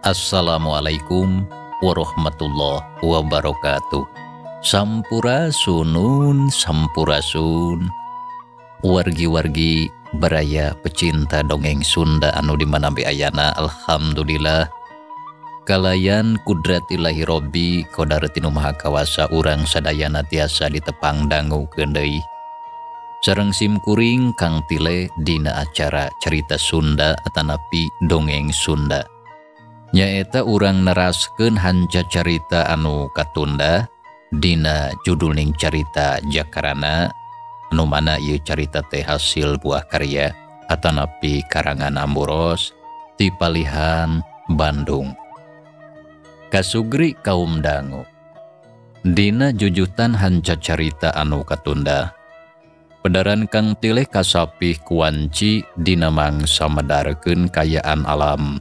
Assalamualaikum warahmatullahi wabarakatuh. Sampurasunun sampurasun. Wargi-wargi baraya pecinta dongeng Sunda anu di mana be ayana, alhamdulillah kalayan kudrat ilahi robbi kodaratinu maha kawasa urang sadayana tiasa ditepang dangukeun deui. Sareng simkuring Kang Tile dina acara cerita Sunda atanapi dongeng Sunda. Nyaeta urang neraskeun hanca carita anu katunda dina judulning carita Jakarana, anu mana ieu carita teh hasil buah karya atanapi karangan Amboros ti Palihan Bandung. Kasugri kaum dangu. Dina jujutan hanca carita anu katunda, pedaran Kang Tileh kasapih kuanci dina mangsa medarkeun kayaan alam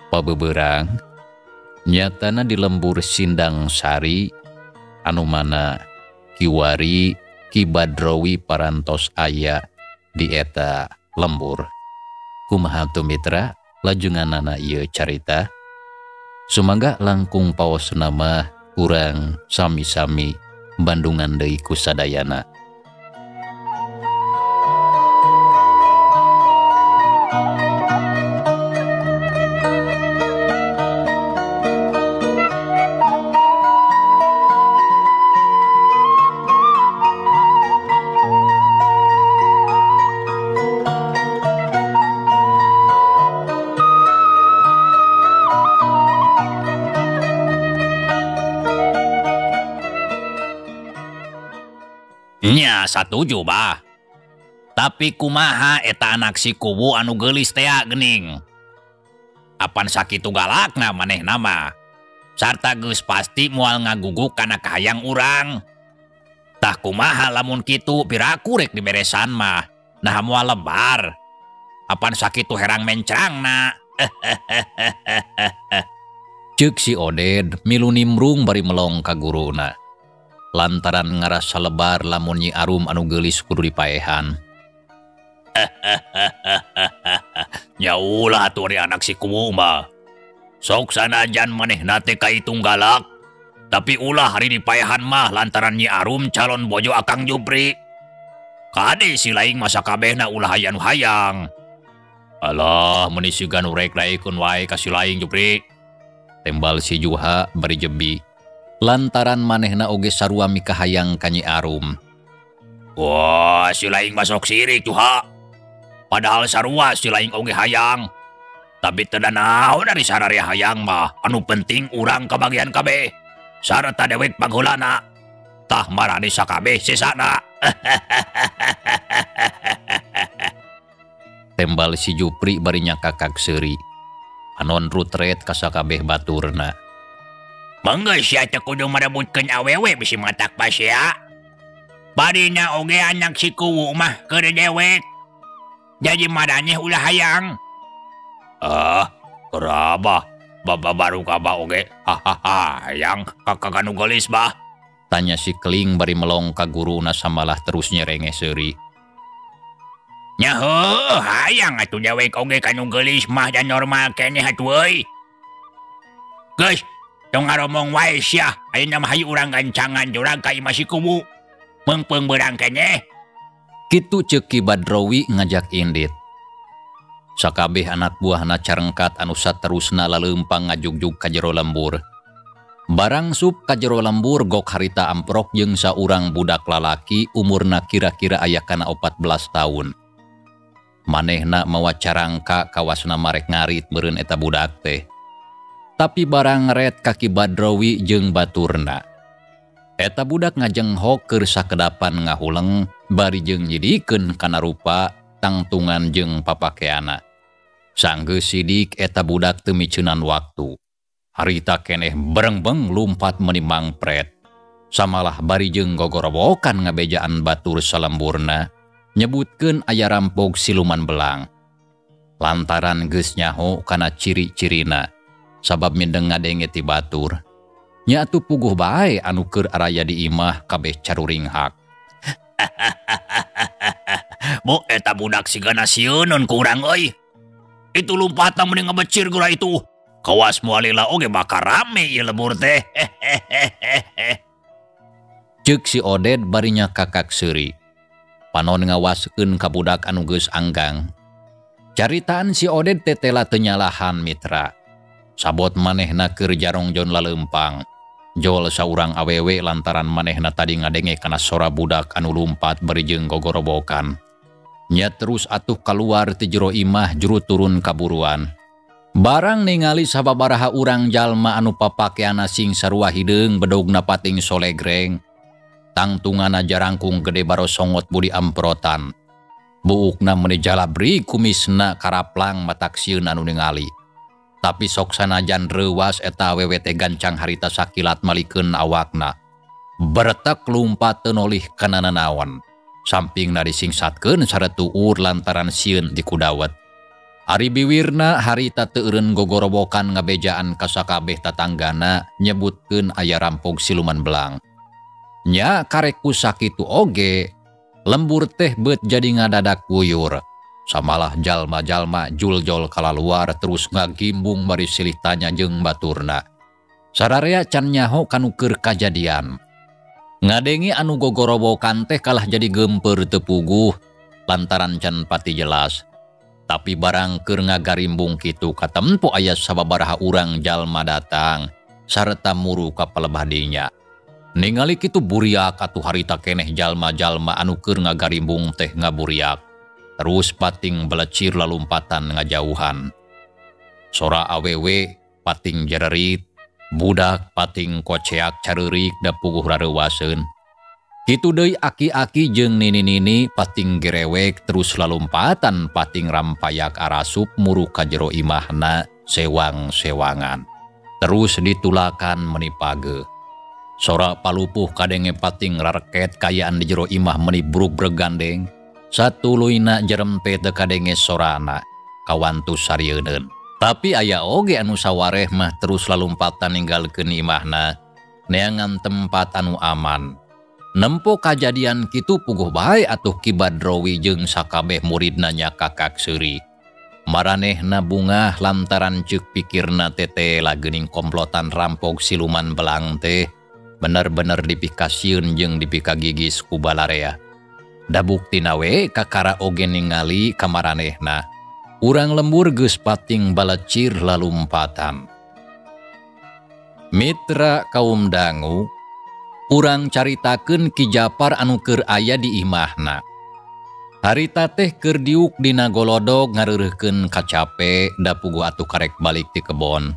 pabeberang nyatana di lembur Sindang Sari anu mana kiwari Ki Badrowi parantos aya di eta lembur. Kumaha tuh mitra lajunganana ieu carita? Sumangga langkung paos nama urang sami-sami bandungan deui ku sadayana. Nya satuju bah. Tapi kumaha eta anak si kuwu anu geulis tea geuning. Apan sakitu galakna manehna mah. Sarta geus pasti moal ngaguguk kana kahayang urang. Tah kumaha lamun kitu piraku rek diberesan mah. Nah moal lebar. Apan sakitu herang mencrangna. Ceuk si Oded milu nimrung bari melong ka guruna. Lantaran ngarasa lebar lamun Nyi Arum anu geulis kudu dipaehan. Nya ulah atuh ari anak si kuwu mah. Sok sanajan manehna teh kaitung galak, tapi ulah hari dipaehan mah lantaran Nyi Arum calon bojo Akang Jupri. Kade si laing masa kabehna ulah aya nu hayang. Alah meuni siga nu rek daekeun wae ka si laing Jupri. Tembal si Juha bari jebi. Lantaran manehna oge sarua mikahayang ka Nyi Arum. Wah, si laing masuk sirik Juha. Padahal sarua si laing oge hayang. Tapi teu naon dari sararea hayang mah, anu penting urang kabagian kabeh. Sarta dewek pangheulana. Tah marani sakabeh sesana. Tembal si Jupri bari nyakakak seuri. Anon rutret ka sakabeh baturna. Mangga sia teh kudu marebutkeun awewe bisi matak pasea. Barina oge anak si kuwu mah keur dewek. Jadi maraneh ulah hayang. Ah, kerabah. Baba baru kabah oge. Hahaha, hayang kakak anu geulis bah. Tanya si Keling bari melong ka guruna samalah terus nyerenge seuri. Nya heuh, hayang atuh dewek oge kanu geulis mah dan normal keneh atuh euy. Geus, tong ngaromong wae sia, ayeuna mah hayu urang gancangan jurang ka imah si kuwu. Meungpeung beurang keneh. Kitu ceuk Ki Badrowi ngajak indit. Sakabeh anak buahna carengkat anu saterusna laleumpang ngajugjug ka jero lembur. Barang sup ka jero lembur gok harita amprok jeung saurang budak lalaki umurna kira-kira aya kana 14 tahun. Manehna mawa carangka kawasna marek ngarit meureun eta budak teh. Tapi barang ret ka Ki Badrowi jeung baturna. Eta budak ngajenghok keur sakedapan ngahuleng bari jeung nyidikeun kana rupa tangtungan jeung papakeana. Sanggeus sidik eta budak teu miceunan waktu. Harita keneh berengbeng lumpat meuni mangpret. Samalah bari jeung gogorowokan ngabejaan batur salemburna nyebutkeun aya rampok siluman belang. Lantaran geus nyaho kana ciri-cirina sabab mindeng ngadenge ti batur. Nya atuh puguh bae anu keur araya di imah kabeh caruringhak. Bu eta budak sigana sieuneun ku urang euy. Itu lompatna mending ngebecir gura itu. Kawas moal lila oge bakal rame ieu lembur teh. Ceuk si Oded barinya kakak seuri. Panon ngawaskeun ka budak anu geus anggang. Caritaan si Oded tetela teu nyalahan mitra. Sabot manehna keur jarongjon laleumpang. Jol saurang awewe lantaran manehna tadi ngadenge kana sora budak anu lumpat bari jeung gogorobokan. Nya terus atuh kaluar ti jero imah juru turun kaburuan. Barang ningali sababaraha urang jalma anu papakeana sing sarua hideung bedogna pating solegreng. Tangtungana jarangkung gede barosongot budi amprotan. Buukna meuni jalabri kumisna karaplang matak sieun anu ningali. Tapi sok sanajan reuwas eta awewe teh gancang harita sakilat malikeun awakna. Beretek lumpat teu nolih kana nanaon. Sampingna disingsatkeun saretuur lantaran sieun dikudawet. Ari biwirna harita teu eureun gogorobokan ngabejaan ka sakabeh tatanggana nyebutkeun aya rampog siluman belang. Nya karek ku sakitu oge, lembur teh beut jadi ngadadak guyur. Samalah jalma-jalma juljol kalaluar terus ngagimbung bari silih tanya jeung baturna. Sararea can nyaho kanu keur kajadian. Ngadengi anu gogorobokan teh kalah jadi geumpeur teu puguh lantaran can pati jelas. Tapi barang keur ngagarimbung kitu katempo aya sababaraha urang jalma datang sarta muru ka palebah dinya. Ningali kitu buriak atuh harita keneh jalma-jalma anu keur ngagarimbung teh ngaburiak. Terus pating belecir lalumpatan ngajauhan. Sora awewe pating jererit, budak pating koceak careurik da puguh rareuwaseun. Kitu deui aki-aki jeung nini-nini pating gerewek terus lalumpatan pating rampayak arasup muru ka jero imahna sewang-sewangan. Terus ditulakan meni page. Sora palupuh kadenge pating rareket kayaan di jero imah meni brug-breg gandeng. Satuluyna jerempe teu kadenge sorana kawantu sarieun. Tapi aya oge anu sawareh mah terus lalumpatan ninggalkeun imahna neangan tempat anu aman. Nempo kajadian kitu puguh bae atuh Ki Badrowi jeung sakabeh muridna nya kakak seuri. Maranehna bungah lantaran ceuk pikirna tete lageuning komplotan rampok siluman belang teh bener-bener dipikasieun jeung dipikagigis ku balarea. Da buktina we kakara oge ningali kamaranehna. Urang lembur geus pating balecir lalumpatan. Mitra kaum dangu, urang caritakeun Ki Japar anu keur aya di imahna. Harita teh keur diuk dina golodog ngareureuhkeun kacape da puguh atuh karek balik ti kebon.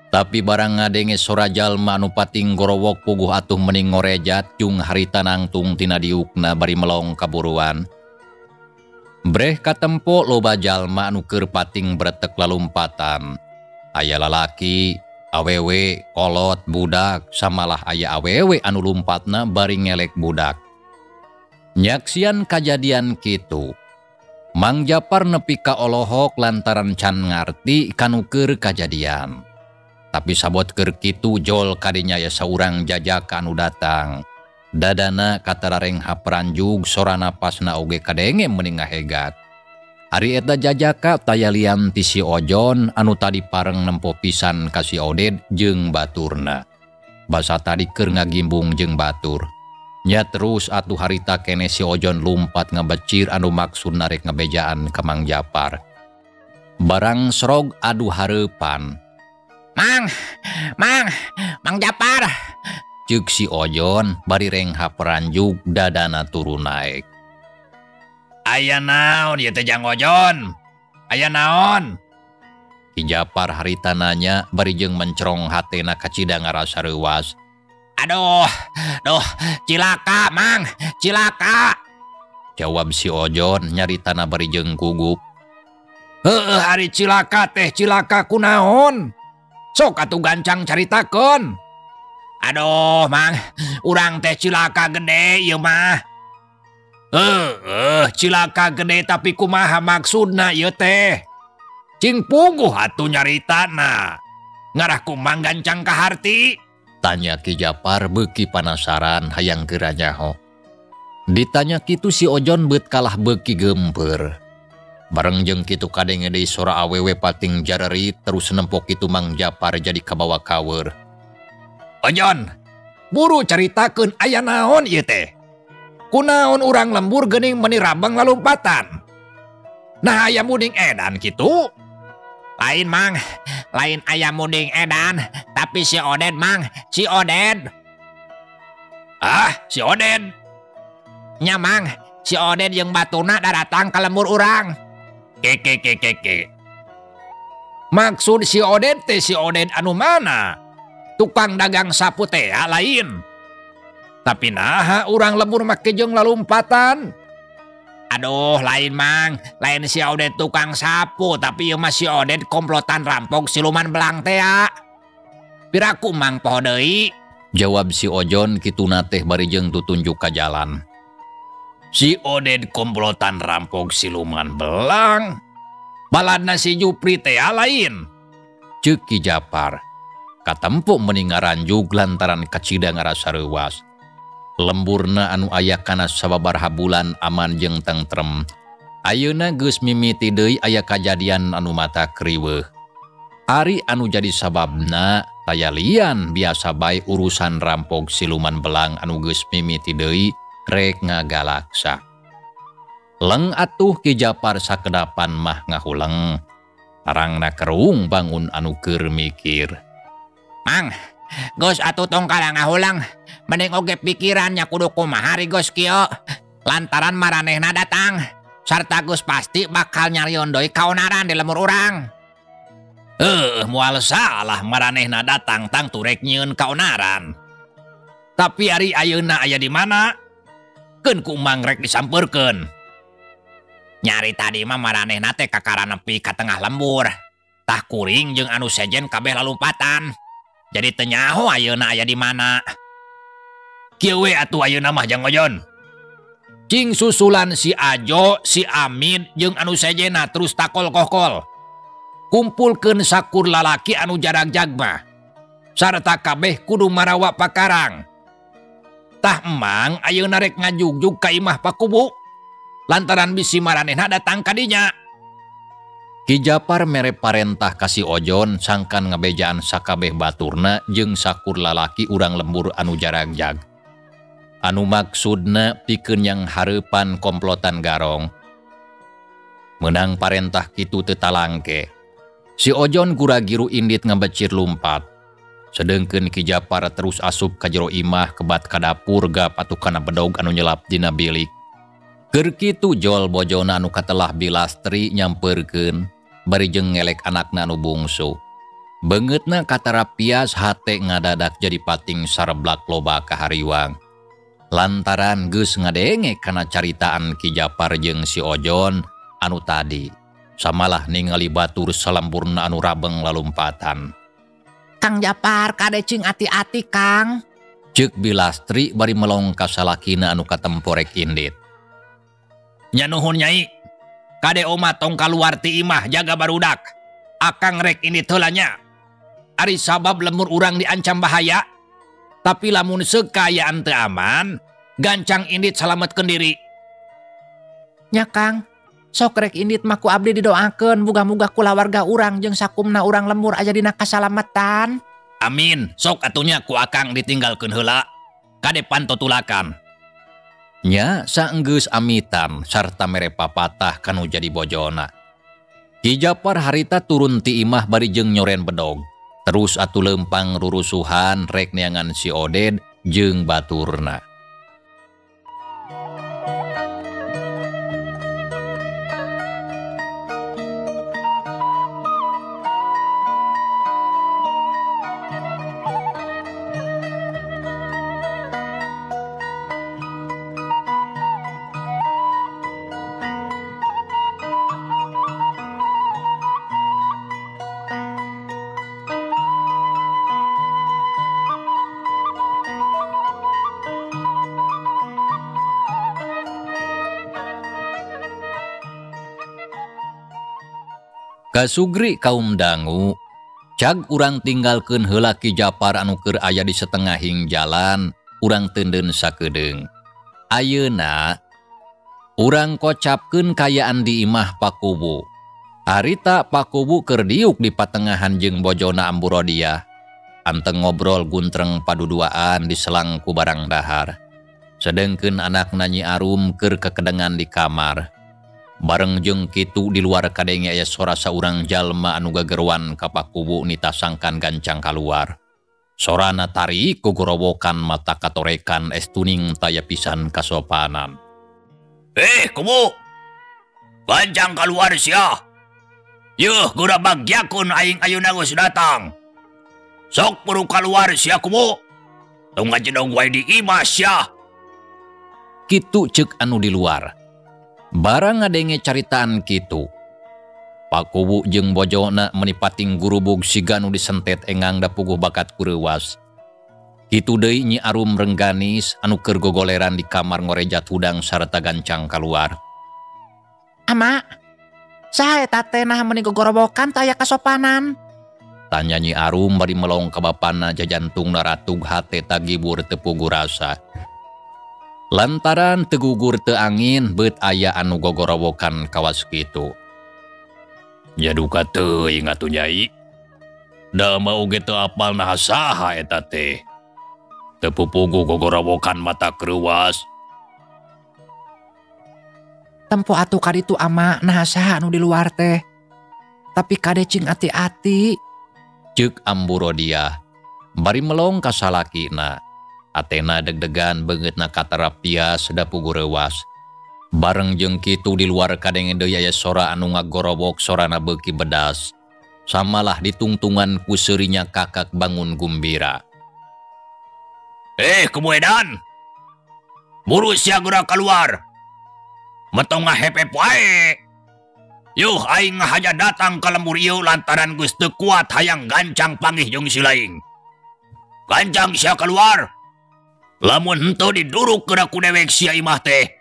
Tapi barang ngadenge sora jalma anu pating gorowok puguh atuh meni ngorejat jeung harita nangtung tina diukna bari melong kaburuan. Breh katempo loba jalma anu keur pating bretek lalumpatan. Aya lalaki, awewe, kolot, budak, samalah aya awewe anu lumpatna bari ngelek budak. Nyaksian kajadian kitu. Mang Japar nepi ka olohok lantaran can ngarti kanu keur kajadian. Tapi sabot keur kitu jol kadinya ya saurang jajaka anu datang. Dadana katarareng hapranjug sora napasna oge kadenge meni ngahegat. Ari eta jajaka taya lian ti si Ojon anu tadi pareng nempo pisan ka si Oded jeung baturna. Basa tadi keur ngagimbung jeung batur. Nya terus atuh harita kene si Ojon lumpat ngabecir anu maksud narek ngabejaan ka Mang Japar. Barang serog adu hareupan. Mang, Mang, Mang Japar. Ceuk si Ojon bari renghap ranjug dadana turun naik. Aya naon ieu teh Jang Ojon? Aya naon? Ki Japar harita nanya bari jeung mencerong hatena kacida ngarasa reuwas. Aduh, duh, cilaka Mang, cilaka. Jawab si Ojon nyaritana bari jeung gugup. Heueuh ari cilaka teh cilaka kunaon? Sok atuh gancang caritakeun. Aduh, Mang, urang teh cilaka gede ieu mah. Heueuh, cilaka gede tapi kumaha maksudna ieu teh? Cing puguh atuh nyaritana. Ngarah kumang gancang ka harti? Tanya Ki Japar beuki panasaran hayang geura nyaho. Ditanya kitu si Ojon beut kalah beuki geumpeur. Bareng jeung kitu kadenge deui sora awewe pating jarerit terus nempok kitu Mang Japar jadi kabawa kaweur. Ojon, buru caritakeun aya naon ieu teh? Kunaon urang lembur geuning meuni rabang lalumpatan? Nah aya muding edan kitu? Lain Mang, lain aya muding edan, tapi si Oded Mang, si Oded. Ah, si Oded. Nya Mang, si Oded jeung batuna daratang ka lembur urang. Keke keke ke. Maksud si Oded teh si Oded anu mana? Tukang dagang sapu teh lain. Tapi naha urang lembur make jeung lalumpatan. Aduh, lain Mang, lain si Oded tukang sapu, tapi ieu mah si Oded komplotan rampok siluman belang teh. Piraku Mang poho deui? Jawab si Ojon kituna teh bari jeung tutunjuk ka jalan. Si Oded komplotan rampok siluman belang. Baladna si Jupri teh lain. Ceuk Ki Japar. Katempo meuni ngaranjug lantaran kacida ngarasa reuwas. Lemburna anu aya kana sababaraha bulan aman jeung tentrem. Ayeuna geus mimiti deui aya kajadian anu mata kriweuh. Ari anu jadi sababna taya lian biasa bae urusan rampok siluman belang anu geus mimiti deui rek ngagalaksa. Leng atuh Ki Japar sakedapan mah ngahuleng. Tarangna kerung bangun anu keur mikir. Mang, geus atuh tong kala ngahuleng. Mending oge pikirannya kudu kumaha ari geus kieu. Lantaran maranehna datang, sarta geus pasti bakal nyarion deui kaonaran di lembur urang. Moal salah maranehna datang tangtu rek nyieun kaonaran. Tapi ari ayeuna aya di mana? Keun ku Mang rek disampeurkeun. Nyari tadi mah maranehna teh kakara nepi ka tengah lembur. Tah kuring jeung anu sejen kabeh lalumpatan. Jadi teu nyaho ayeuna aya di mana. Kieu we atuh ayeuna mah Jang Ojon. Cing susulan si Ajo, si Amin jeung anu sejenna terus takol kohkol. Kumpulkeun sakur lalaki anu jaragjag mah. Sarta kabeh kudu marawa pakarang. Tah emang ayeuna rek ngajugjug ka imah Pakubu lantaran bisi maranehna datang ka dinya. Ki Japar mere parentah ka si Ojon sangkan ngabejaan sakabeh baturna jeung sakur lalaki urang lembur anu jaragjag. Anu maksudna pikeun yang hareupan komplotan garong. Meunang parentah kitu teu talangke. Si Ojon gura-giru indit ngabecir lumpat. Sedengkeun Ki Japar terus asup ka jero imah kebat ka dapur gap atuh kana bedog anu nyelap dina bilik. Keur kitu jol bojona anu katelah Bilastri nyampeurkeun bari jeung ngelek anakna anu bungsu. Beungeutna katarapias hate ngadadak jadi pating sareblak loba kahariwang. Lantaran geus ngadenge kana caritaan Ki Japar jeung si Ojon anu tadi. Samalah ningali batur salamburna anu rabeng lalumpatan. Kang Japar kade cing ati-ati Kang. Ceuk Bilastri bari melong ka salakina anu katemporek indit. Nya nuhun Nyai. Kade oma tong kaluar ti imah jaga barudak. Akang rek indit heula nya. Ari sabab lembur urang diancam bahaya. Tapi lamun sekaayaan teu aman, gancang indit salametkeun diri. Nya Kang, sok rek indit mah ku abdi didoakeun muga-muga kulawarga urang jeung sakumna urang lembur aya dina kasalamatan. Amin, sok atunya ku akang ditinggalkeun heula. Kade pantotulakan. Nya saenggeus amitan sarta mere papatah kanu jadi bojona. Ki Japar harita turun ti imah bari jeung nyoren bedog. Terus atuh lempang rurusuhan rek neangan si Oded jeung baturna. Kasugri kaum dangu, cag urang tinggalkeun heula Ki Japar anu keur aya di setengahing jalan, urang teunden sakedeung. Ayeuna Urang kocapkeun kayaan di imah Pakubu. Harita Pakubu keur diuk di patengahan jeung bojona Ambu Rodiah. Anteng ngobrol guntreng paduduaan di selang ku barang dahar. Sedengkeun anakna Nyi Arum keur kekedengan di kamar. Bareng jeung kitu di luar kadenge aya sora saurang jalma anu gageruan ka Pakubu nitasangkan gancang kaluar. Sorana tarik ku gorowokan mata katorekan estuning taya pisan kasopanan. Kubu! Gancang kaluar sia! Yuh, gura bagyakeun aing ayeuna geus datang. Sok buru kaluar sia kubu. Tong ngajedog wae di imah sia. Kitu ceuk anu di luar. Barang ngadenge caritaan kitu. Pakubu jeung bojona meni pating gurubug siga nu disentet engang da puguh bakat kureuwas. Kitu deui Nyi Arum Rengganis anu keur gogoleran di kamar ngorejat hudang sarta gancang kaluar. Ama, saha eta teh nah meuni gogorowokan teu aya kasopanan? Tanya Nyi Arum bari melong ka bapana jajantungna ratug hate tagibur teu puguh rasa. Lantaran teu gugur teu angin beut aya anu gogorowokan kawas kitu. Nya duka teuing atuh Nyai. Da mah oge teu apal naha saha eta teh. Teu pupuguh gogorowokan mata kreuwas. Tempo atuh ka ditu ama naha saha anu di luar teh. Tapi kade cing ati-ati. Ceuk Ambu Rodiah bari melong ka salakina. Atena deg-degan beungeutna katarap tias da puguh reuwas. Bareng jeung kitu di luar kadenge deui aya sora anu ngagorowok sorana beuki bedas. Samalah ditungtungan ku seurinya kakak bangun gumbira. Kubu edan. Buru sia geura kaluar. Metong ngahepep wae. Yuh aing ngahaja datang ka lembur ieu lantaran geus teu kuat hayang gancang panggih jeung si laing. Gancang sia keluar. Lamun henteu diduruk geura ku dewek sia imah teh.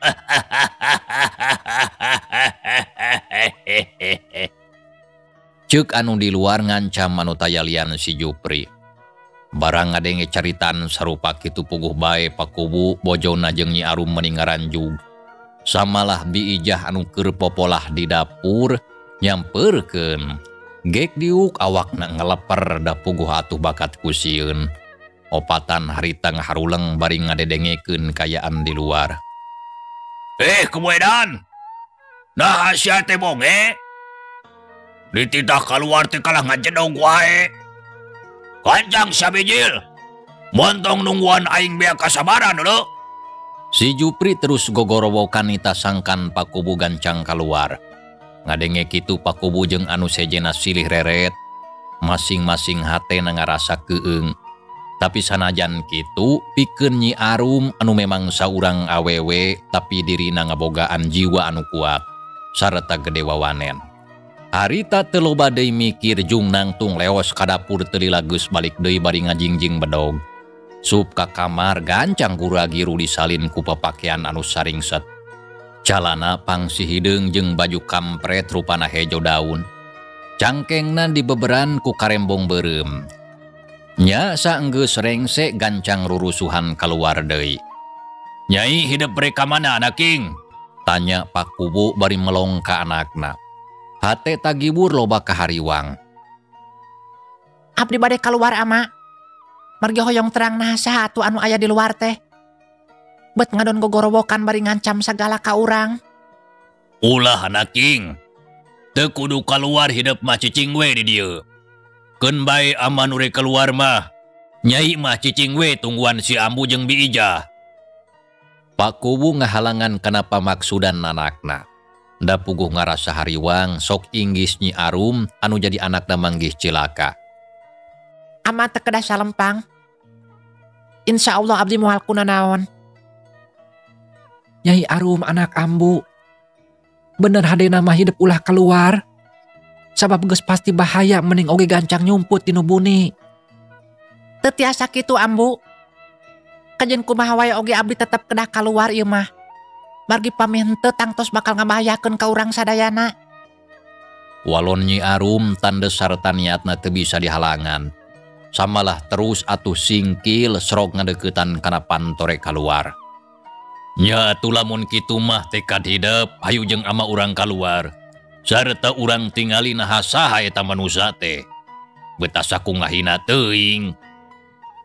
Ceuk anu di luar ngancam anu tayalian si Jupri. Barang ngadenge caritaan sarupa kitu puguh bae Pakubu bojona jeung Nyi Arum meni ngaranjug. Samalah Bi Ijah anu keur popolah di dapur nyampeurkeun. Gek diuk awakna ngeleper da puguh atuh bakat ku sieun. Opatan harita ngaharuleng bari ngadedengekeun kayaan di luar. Kubu edan. Nah sia teh bonge. Dititah kaluar teh kalah ngajedog wae. Kancang sia bijil. Montong nungguan aing bea kasabaran dulu. Si Jupri terus gogorowokan nitasangkan Pakubu gancang kaluar. Ngadenge kitu Pakubu jeung anu sejena silih reret. Masing-masing hatena ngarasa keung. Tapi sanajan kitu pikeun Nyi Arum anu memang saurang awewe tapi dirina ngabogaan jiwa anu kuat sarta gede wawanen. Harita teu loba deui mikir jung nangtung leos ka dapur teu lila geus balik deui bari ngajingjing bedog. Sup ka kamar gancang gura-giru disalin ku papakean anu saringset. Calana pangsi hideung jeung baju kampret rupana hejo daun. Cangkengna dibeberan ku karembong beureum. Nya saenggeus rengse gancang rurusuhan kaluar deui. Nyai hidep rek ka mana anaking? Tanya Pakubu bari melong ka anakna. Hate tagibur loba kahariwang. Abdi bade kaluar ama. Margi hoyong terang nah saha atuh anu aya di luar teh. Bet ngadon gogorowokan bari ngancam sagala ka urang. Ulah anaking. Teu kudu kaluar hidep mah cicing we di dieu. Keun bae ama nu rek keluar mah. Nyai mah cicing we tungguan si Ambu jeung Bi Ijah. Pakubu ngahalangan kana pamaksudan anakna. Da puguh ngarasa hariwang sok inggis Nyi Arum anu jadi anakna manggih cilaka. Ama teu kedah salempang. Insya Allah abdi moal kunanaon. Nyai Arum anak ambu. Bener hadena mah hidup ulah keluar. Sabab geus pasti bahaya mending oge gancang nyumput di nu buni. Teu tiasa kitu ambu. Kajen kumaha wae oge abdi tetep kedah kaluar ieu mah. Margi pamih henteu tangtos bakal ngabahayakeun ka urang sadayana. Walon Nyi Arum tanda sarta niatna teu bisa dihalangan. Samalah terus atuh singkil serok ngadeukeutan kana pantore kaluar. Nya atuh lamun kitu mah tekad hidep hayu jeung ama urang kaluar. Sarta urang tingali naha saha eta manusa teh. Beut asa ku ngahina teuing.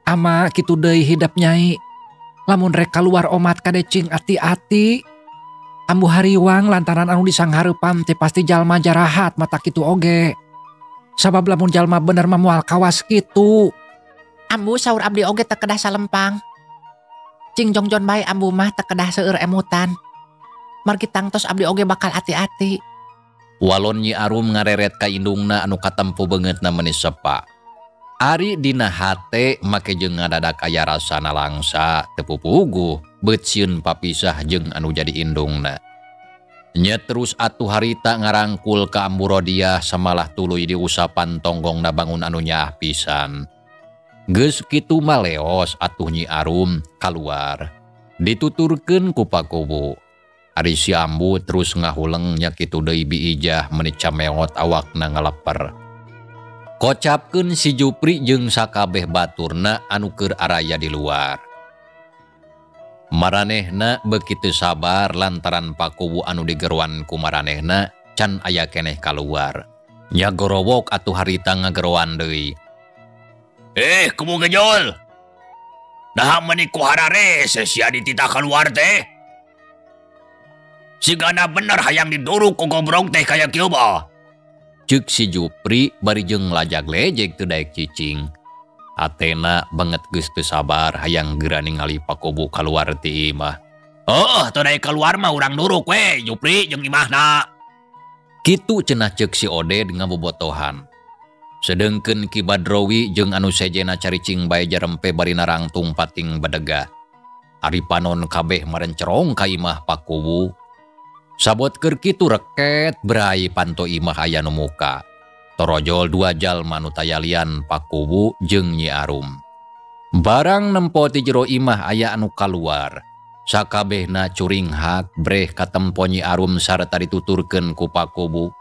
Ama kitu deui hidep Nyai. Lamun rek kaluar omat kade cing ati-ati. Ambu hariwang lantaran anu disanghareupan teh pasti jalma jarahat mata kitu oge. Sabab lamun jalma bener mah moal kawas kitu. Ambu saur abdi oge teu kedah salempang. Cing jongjon bae ambu mah teu kedah seueur emutan. Margi tangtos abdi oge bakal ati-ati. Walon Nyi Arum ngareret ka indungna anu katempo beungeutna meuni sepa. Ari dina hate make jeung ngadadak aya rasana langsa teu pupuguh beut sieun papisah jeung anu jadi indungna. Nya terus atuh harita ngarangkul ka Ambu Rodiah samalah tuluy diusapan tonggongna bangun anu nyaah pisan. Geus kitu maleos atuh Nyi Arum kaluar. Dituturkeun ku Pakuwu. Ari si Ambu terus ngahuleng nya kitu deui biijah meuni cameot awakna ngaleper. Kocapkeun si Jupri jeung sakabeh baturna anu keur araya di luar. Maranehna beuki teu sabar lantaran Pakuwu anu digeroan ku maranehna can aya keneh kaluar. Nya gorowok atuh harita ngageroan deui. Kumu gejol. Naha meuni ku hararese sia dititah kaluar teh. Sigana bener hayang diduruk ku gobrong teh kaya kieu mah. Ceuk si Jupri bari jeung lajag-lejeg teu daek cicing. Atena banget geus teu sabar hayang geura ningali Pakuwu kaluar ti imah. Oh, teu daek kaluar mah urang duruk we Jupri jeung imahna. Kitu cenah ceuk si Oded ngabobotohan. Sedengkeun Ki Badrowi jeung anu sejena caricing bae jarempe bari narangtung pating badega. Ari panon kabeh marencerong ka imah Pakuwu. Sabot keur kitu reket berai panto imah aya nu muka. Torojol dua jalma nu tayalian Pakuwu jeung Nyi Arum. Barang nempo ti jero imah aya anu kaluar. Sakabehna curinghak breh katempo Nyi Arum sarta dituturkeun ku Pakuwu.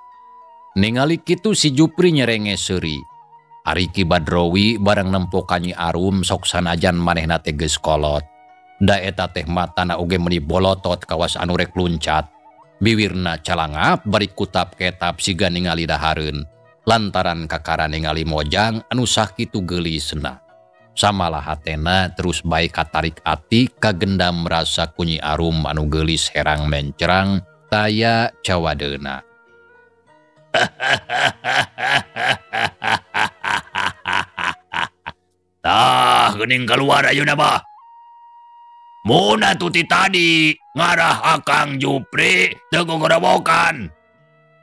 Ningali kitu si Jupri nyerenge seuri. Ari Ki Badrowi barang nempo ka Nyi Arum sok sanajan manehna teh geus kolot. Da eta teh matana oge meuni bolotot kawas anu rek luncat. Biwirna calangap bari kutap ketap siga ningali dahareun. Lantaran kakara ningali mojang anu sakitu geulisna. Samalah hatena terus bae katarik ati kagendam rasa ku Nyi Arum anu geulis herang mencerang taya cawadeuna. Tah geuning keluar ayeuna mah. Mun atuh ti tadi ngarah Akang Jupri teu gogorowokan.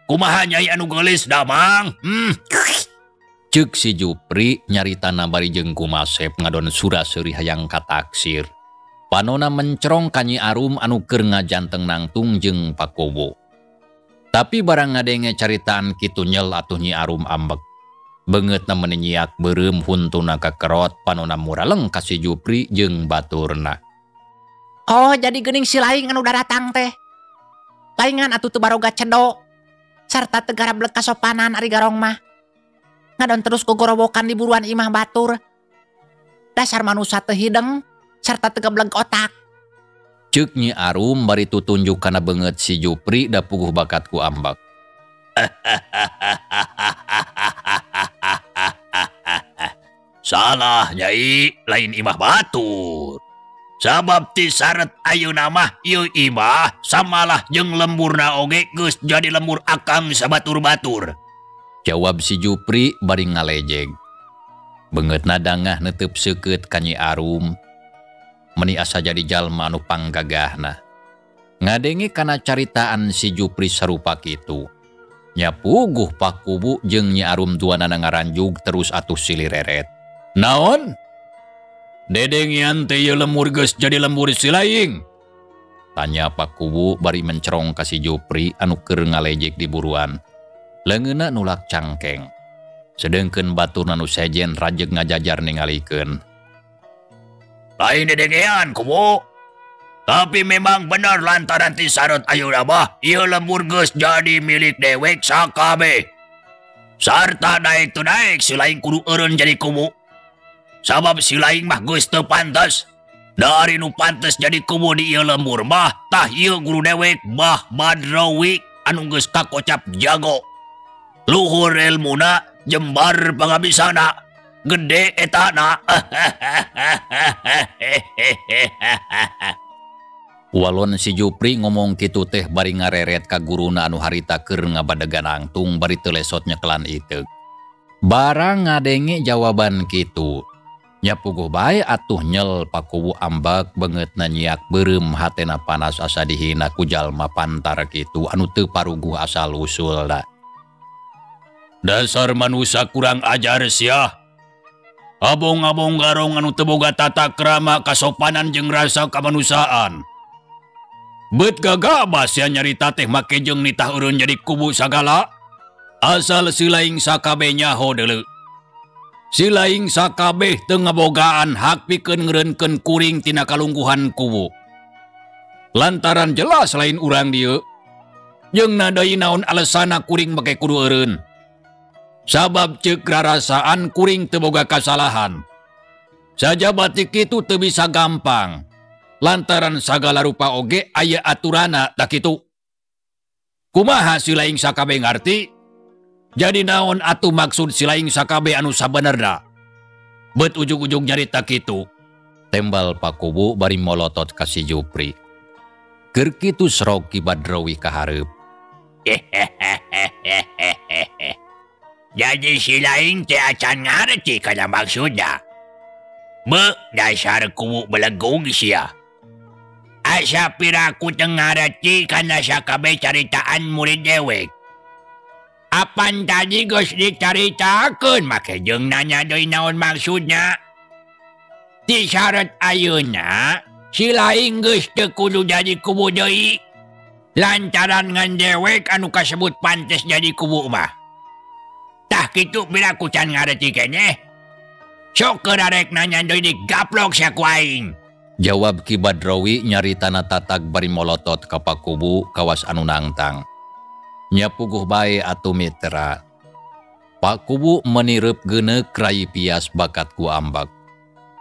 Kumaha nyai anu geulis damang? Ceuk si Jupri nyaritana bari jeung kumasep ngadon sura-seuri hayang kataksir. Panona mencerong ka Nyi Arum anu keur ngajanteng nangtung jeung Pakuwu. Tapi barang ngadenge caritaan kitu nyel atuh Nyi Arum ambek. Beungeutna meuni nyiak beureum huntuna kakerot panona muraleng ka si Jupri jeung baturna. Oh, jadi geuning si laing anu daratang teh. Laingan atuh teu baroga cedo. Sarta teu garableg kasopanan ari garong mah. Ngadon terus gogorowokan di buruan imah batur. Dasar manusa teu hideng sarta teu gebleg otak. Ceuk Nyi Arum bari tutunjuk kana beungeut si Jupri da puguh bakat ku ambek. Salah Nyai, lain imah batur. Sabab ti saret ayeuna mah ieu imah samalah jeung lemburna oge geus jadi lembur akang sabatur-batur. Jawab si Jupri bari ngalejeg. Beungeutna dangah neuteub seukeut ka Nyi Arum. Meni asa jadi jalma anu panggagahna. Ngadenge kana caritaan si Jupri sarupa kitu. Nya puguh Pakuwu jeung Nyi Arum duanana ngaranjug terus atuh silireret. Naon? Dedengian teh ieu lembur geus jadi lembur si laing? Tanya Pakuwu bari mencerong ka si Jupri anu keur ngalejek di buruan. Leungeunna nulak cangkeng. Sedengkeun baturna nu sejen rajeg ngajajar ningalikeun. Lain dedengean Kuwu. Tapi memang bener lantaran ti sarot ayeuna mah ieu lembur geus jadi milik dewek sakabeh. Sarta daek teu daek si laing kudu eureun jadi kuwu. Sabab si laing mah geus teu pantes. Dari nu pantes jadi kubu di ieu lembur mah tah ieu guru dewek Bah Badrawi anu geus kakocap jago. Luhur ilmuna jembar pangabisana gede etana. Walon si Jupri ngomong kitu teh bari ngareret ka guruna anu harita keur ngabadegan angtung bari teu lesot nyekelan iteuk. Barang ngadenge jawaban kitu. Nya puguh bae atuh nyel Pakuwu ambak beungeutna nyiak beureum hatena panas asa dihina ku jalma pantar kitu anu teu paruguh asal usulna. Dasar manusia kurang ajar sia. Abong-abong garong anu teu boga tata krama kasopanan jeung rasa kamanusiaan. Bet gagabah sia nyarita teh make jeung nitah eureun jadi kubu sagala. Asal silaing sakabeh nyaho deuleu. Silaing sakabeh teu ngabogaan hak pikeun ngeureunkeun kuring tina kalungguhan kubu. Lantaran jelas lain urang dieu. Jeung nadai naon alesana kuring make kudu eureun. Sabab ceuk rarasaan kuring teu boga kasalahan. Sajaba ti kitu teu bisa gampang. Lantaran sagala rupa oge aya aturana tak kitu. Kumaha silaing sakabeh ngarti? Jadi naon atuh maksud silaing sakabeh anu sabenerna? Bet ujug-ujug nyarita kitu. Tembal Pakuwu bari molotot ka si Jupri. Keur kitu serok Ki Badrawi ka hareup. Jadi silaing teh acan ngarti kana maksudna. Be dasar kuwu belegung sia. Asa piraku teu ngarti kana sakabeh caritaan murid dewek. Apan tadi geus dicaritakeun make jeung nanya deui naon maksudna. Ti syarat ayeuna silaing geus teu kudu jadi kubu deui. Lantaran ngan dewek anu kasebut pantes jadi kubu mah. Tah kitu piraku can ngarti keneh. Sok keur arek nanya deui digaplok sia ku aing. Jawab Ki Badrawi nyaritana tatag bari molotot ka Pakuwu kawas anu nangtang. Nya puguh bae atuh mitra. Pakuwu menireup geuneuk rai pias bakat ku ambak.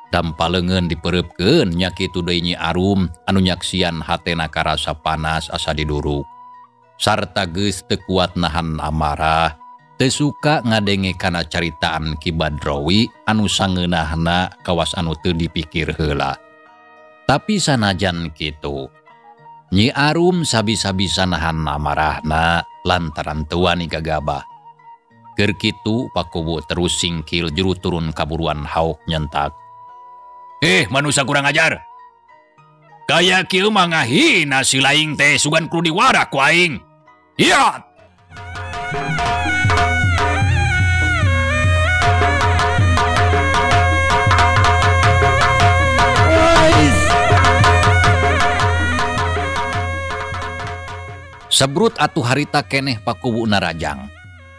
Dampa leungeun dipereupkeun nya kitu deui Nyi Arum anu nyaksian hatena karasa panas asa diduruk. Sarta geus teu kuat nahan amarah, teu suka ngadenge kana caritaan Ki Badrawi anu sangeunahna kawas anu teu dipikir heula. Tapi sanajan kitu, Nyi Arum sabisa-bisa nahan amarahna lantaran teu wani gagabah. Keur kitu Pakuwu terus singkil juru turun kaburuan hauk nyentak. Manusia kurang ajar. Kaya kieu mah ngahina silaing teh sugan kudu diwara ku aing. Hiat! Sebrut atuh harita keneh Pakuwu narajang.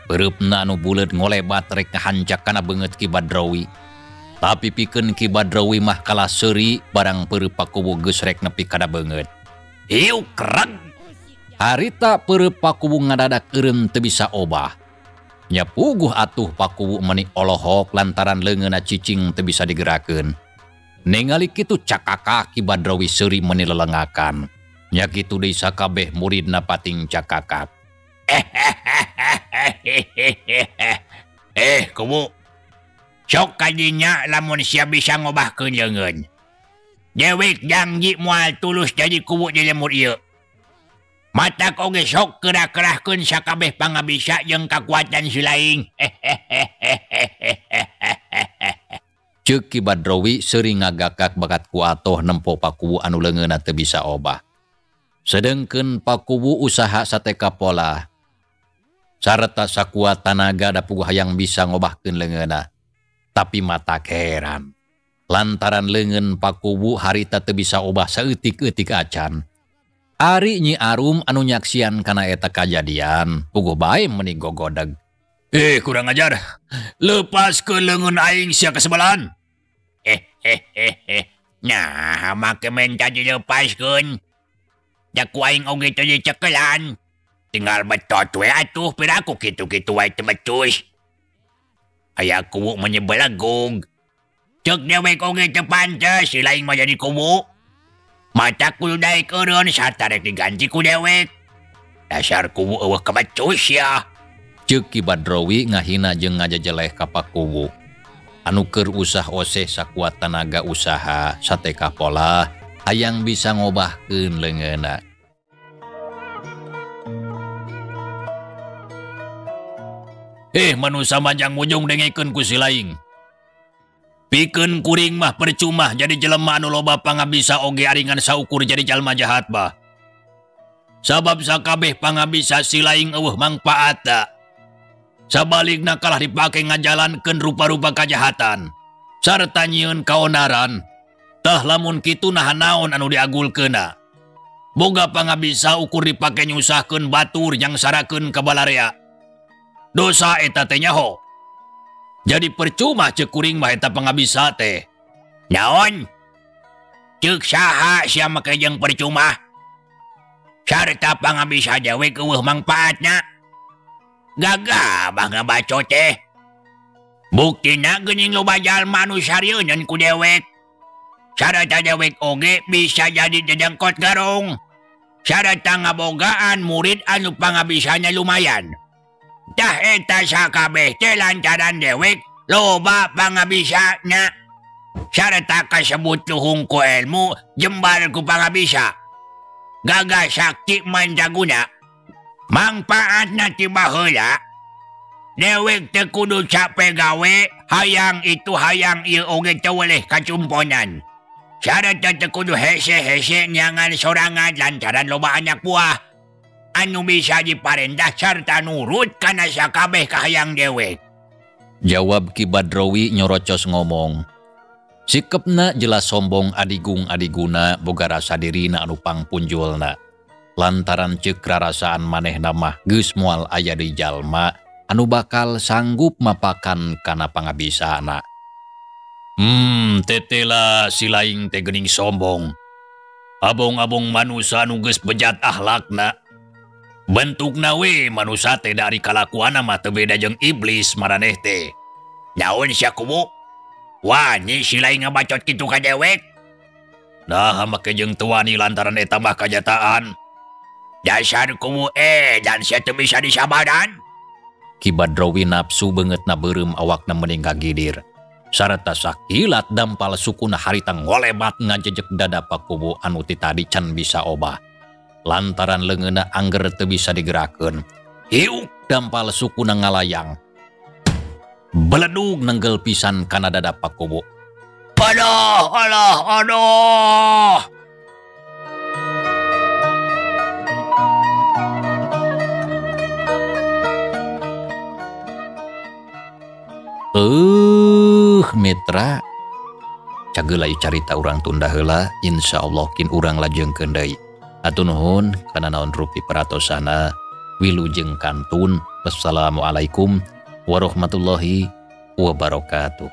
Peureupna anu buleud ngolebat rek ngahancak kana beungeut Ki Badrawi. Tapi pikeun Ki Badrawi mah kalah seuri barang peureub Pakuwu geus rek nepi kana beungeut. Hiu kreg. Harita peureub Pakuwu ngadadak eureun teu bisa obah. Nya puguh atuh Pakuwu meuni olohok lantaran leungeunna cicing teu bisa digerakeun. Ningali kitu cakakak Ki Badrawi seuri meuni lelengakan. Nya kitu deui sakabeh muridna pating cakakak. Kubu. Sok kadinya lamun sia bisa ngobahkeun leungeun. Dewek janji moal tulus jadi kubu di lemur ieu. Matak oge sok kerah-kerahkeun sakabeh pangabisa jeung kakuatan silaing. Ceuk Ki Badrawi seuri ngagakak bakat ku atoh nempo Pakuwu anu leungeunna teu bisa obah. Sedengkeun Pakuwu usaha sateka pola sarta sakuat tanaga da puguh hayang bisa ngobahkeun leungeunna. Tapi mata heran lantaran leungeun Pakuwu harita teu bisa obah saeutik-eutik acan. Ari Nyi Arum anu nyaksian kana eta kajadian puguh bae meuni gogodeg. Kurang ajar. Lepaskeun leungeun aing sia kasebelahan. Nah, make menta dilepaskeun. Da ku aing oge teu dicekelan. Tinggal betot we atuh piraku kitu-kitu wae teu becus. Aya kuwu menyebelegug. Cek dewek oge teu pantes si laing mah jadi kubu. Mata kudu daek eureun sarta rek diganti ku dewek. Dasar kubu eueuh kebecus ya. Ceuk Ki Badrowi ngahina jeung ngajejeleh ka Pak Kuwu. Anu keur usah oseh sakuat tanaga usaha sateka pola hayang bisa ngobahkeun leungeunna. Manusa manjang mujung dengekeun ku si laing. Pikeun kuring mah percuma jadi jelema anu loba pangabisa oge aringan saukur jadi jalma jahat bah. Sabab sakabeh pangabisa si laing eueuh mangpaatna. Sabalikna kalah dipake ngajalankeun rupa-rupa kajahatan sarta nyieun kaonaran. Tah lamun kitu naha naon anu diagulkeunna. Boga pangabisa ukur dipake nyusahkeun batur nyangsarakeun ka balarea. Dosa eta teh nyaho. Jadi percuma ceuk kuring mah eta pangabisa teh. Naon? Ceuk saha sia make jeung percuma? Sarta pangabisa dewek eueuh mangpaatna. Gagah bah ngabaco teh. Buktina geuning loba jalma anu sarieun ku dewek. Sarta dewek oge bisa jadi dedengkot garong. Sarta ngabogaan murid anu pangabisana lumayan. Tah eta sakabeh teh lantaran dewek loba pangabisana. Sarta kasebut luhung ku ilmu jembar ku pangabisa. Gagah sakti mandraguna. Mangpaatna ti baheula. Dewek teu kudu cape gawe, hayang itu hayang ieu oge teu weleh kacumponan. Sarta teu kudu hese-hese nyangan sorangan lantaran loba anak buah anu bisa diparendah sarta nurut kana sakabeh kahayang dewek. Jawab Ki Badrowi nyorocos ngomong. Sikepna jelas sombong adigung adiguna boga rasa dirina anu pangpunjulna. Lantaran ceuk rarasaan manehna mah geus moal aya di jalma anu bakal sanggup mapakan kana pangabisana. Tetela si laing teh geuning sombong. Abong-abong manusa anu geus bejat ahlakna. Bentukna we manusa teh dari kalakuanna mah teu beda jeung iblis maraneh teh. Naon sia kubu? Wani si laing ngabacot kitu ka dewek? Nah, make jeung teu wani lantaran eta mah kajataan. Dasar kubu dan sia teu bisa disabaran. Ki Badrowi nafsu beungeutna beureum awakna mending kagidir. Sarta sakilat dampal sukuna harita ngolebat ngajejek dada Pak Kuwu anu ti tadi can bisa obah. Lantaran leungeunna angger teu bisa digerakkeun. Hiuk dampal sukuna ngalayang. Beledug nenggel pisan kana dada Pak Kuwu. Aduh, aduh, aduh. Mitra cageula ieu carita urang tunda heula, insyaallah kin urang lajengkeun deui. Hatur nuhun kana naon rupi peratosana. Wilujeng kantun. Wassalamualaikum warahmatullahi wabarakatuh.